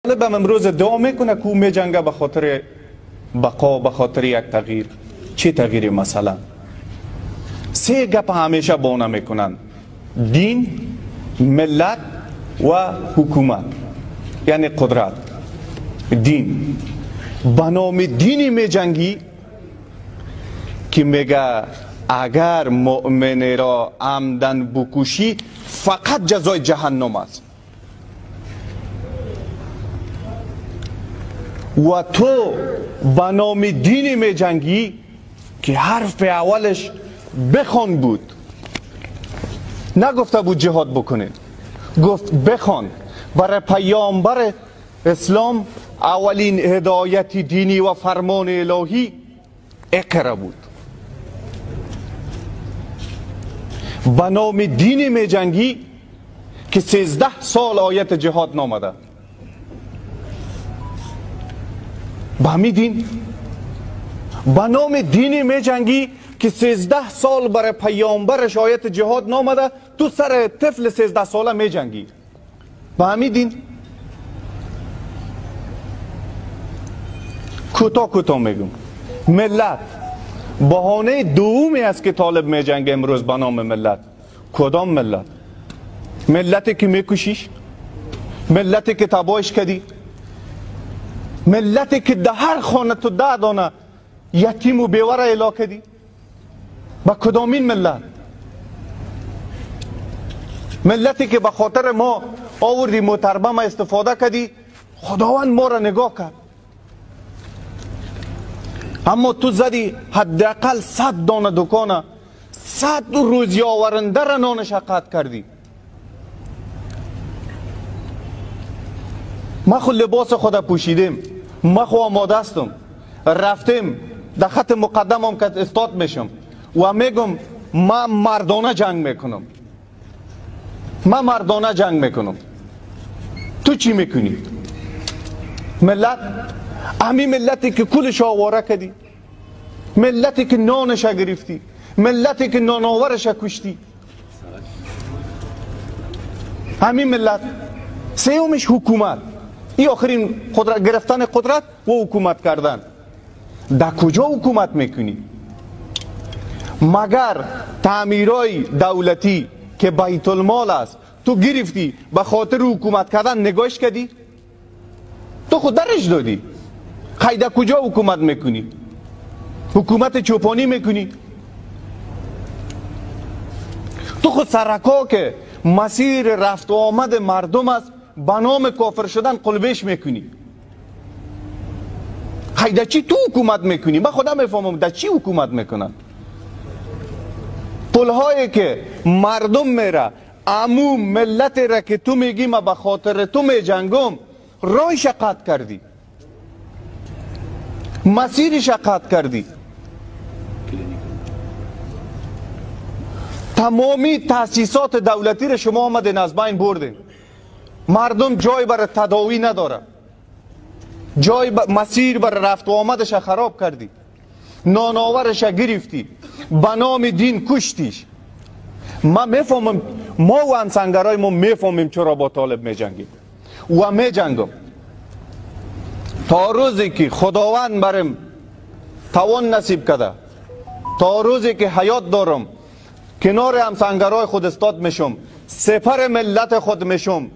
طالب امروز ادعا میکنه که او میجنگه به خاطر بقا، به خاطر یک تغییر. چه تغییری مثلا؟ سه گپ همیشه بانه میکنن: دین، ملت و حکومت، یعنی قدرت. دین، به نام دینی میجنگی که میگه اگر مؤمن را عمدن بکشی فقط جزای جهنم است، و تو به نام دینی میجنگی که حرف اولش بخوان بود، نگفته بود جهاد بکنید، گفت بخوان. برای پیامبر اسلام اولین هدایت دینی و فرمان الهی اقرا بود. به نام دینی میجنگی که 13 سال آیت جهاد نامده. به همی دین، به نام دینی میجنگی که 13 سال برای پیامبرش آیت جهاد نامده، تو سر طفل 13 ساله میجنگی. به همی دین. کوتاه کوتاه میگم، ملت بهانه دومی است که طالب میجنگه امروز به نام ملت. کدام ملت؟ ملتی که میکشیش، ملتی که تباهش کردی، ملتی که ده هر خانه تو 10 دانه یتیم و بیوه را اعلا کردی. با کدامین ملت؟ ملتی که به خاطر ما آوردی محترمه ما استفاده کردی، خداوند ما را نگاه کرد. اما تو زدی حداقل 100 دانه دکانه، 100 روزی آورنده را نانش قطع کردی. ما خود لباس خود پوشیدیم، ما خود آماده هستم، رفتیم در خط مقدم هم که استاد میشم و میگم ما مردانه جنگ میکنم، ما مردانه جنگ میکنم. تو چی میکنی؟ ملت، امی ملتی که کلش آواره کردی، ملتی که نانش گرفتی، ملتی که نانآورش کشتی، همین ملت. سیومش حکومت. این آخرین قدرت، گرفتن قدرت و حکومت کردن. در کجا حکومت میکنی؟ مگر تعمیرای دولتی که بیت المال است تو گرفتی به خاطر حکومت کردن نگاش کردی؟ تو خود درش دادی. خی در کجا حکومت میکنی؟ حکومت چوپانی میکنی؟ تو خود سرکا که مسیر رفت و آمد مردم است به نام کافر شدن قلبش میکنی. خی در چی تو حکومت میکنی؟ من خودم میفهمم در چی حکومت میکنن. پلهایی که مردم میره، عمو ملت را که تو میگی ما به خاطر تو میجنگم، رایش قطع کردی، مسیرش قطع کردی، تمامی تاسیسات دولتی را شما آمدین از بین بردین. مردم جای برای تداوی نداره، جای مسیر برای رفت و آمدش خراب کردی، نانآورش گرفتی، به نام دین کشتیش. ما میفهمم، ما و همسنگرای ما میفهمیم چرا با طالب میجنگیم و میجنگم تا روزی که خداوند برم توان نصیب کرده، تا روزی که حیات دارم کنار همسنگرای خود استاد میشم، سپر ملت خود میشم.